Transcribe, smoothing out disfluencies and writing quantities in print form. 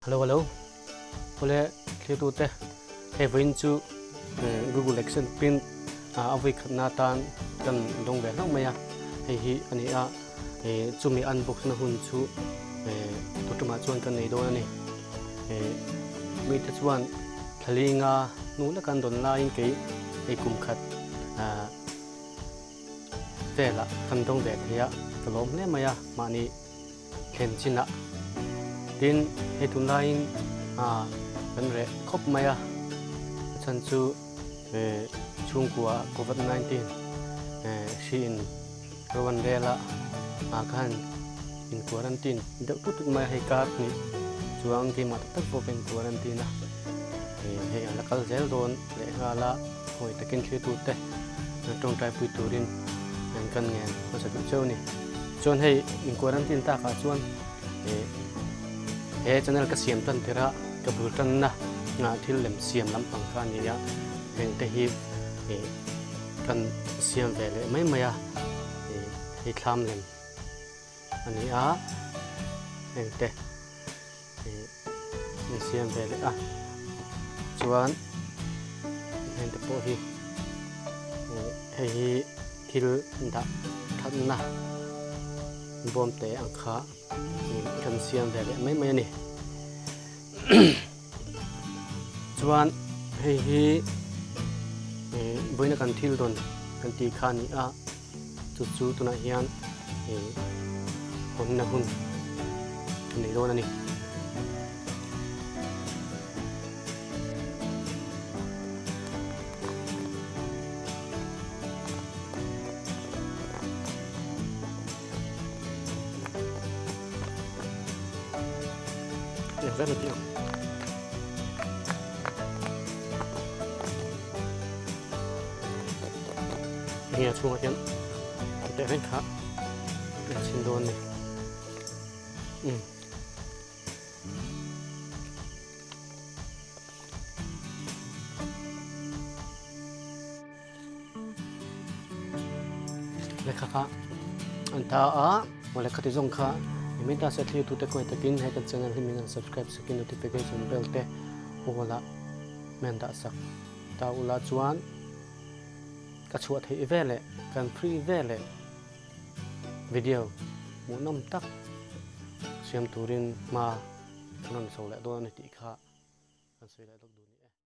Hello hello awle thlir te hei vawiin chu Google Action print a vawi khatna atan kan dawng ve hlauh mai a hei hi a ni a chumi unbox na hun chu tutumah chuan kan nei dawn a ni mite chuan thlalinga hnu leka an dawn laiin kei hei kum khat velah kan dawng ve thei a ka lawm hle mai a mahni thlen chinah tin hei tunlaiin kan reh khawp mai a a chhan chu chhungkua covid 19 hri in ro an rel a ka han in quarantine deuh tut tut mai a hei kar hnih chuang keimah tak tak pawh ka in quarantine a hei a la kal zel dawn leh nghal a hawi takin thlir tute tawngtai pui turin kan ngen hmasa duh cheu a ni. Chuan hei in quarantine takah chuan he channel ka siam tan tirh a ka bul tanna thil lem siam lampang kha a ni a, heng te hi kan siam ve leh mai mai a, hei thlam lem a ni a, heng te in siam ve leh a, chuan heng te pawh hi hei hi thil dah thatna bawm te ang kha kan siam ve leh mai mai a ni. Chuan hei hi vawiina kan thil dawn kan tih kha a ni a, chu chu tunah hian hawnna hun a nei dawn a ni. Eng vel a tih ang. Enge a chhungah hian teh reng kha an chhin dawn a ni. Umm. Lehkha kha an ta a, aw lehkha ti zawng kha min ta se thlir tute kawih takin hei kan channel hi min han subscribe sakin notification bell te all ah min han dah sak ta ula chuan ka chhuah theih veleh kan free veleh video hmuhnawm tak siam turin hma kan rawn chho leh dawn a ni tih kha kan sawi leh dawn.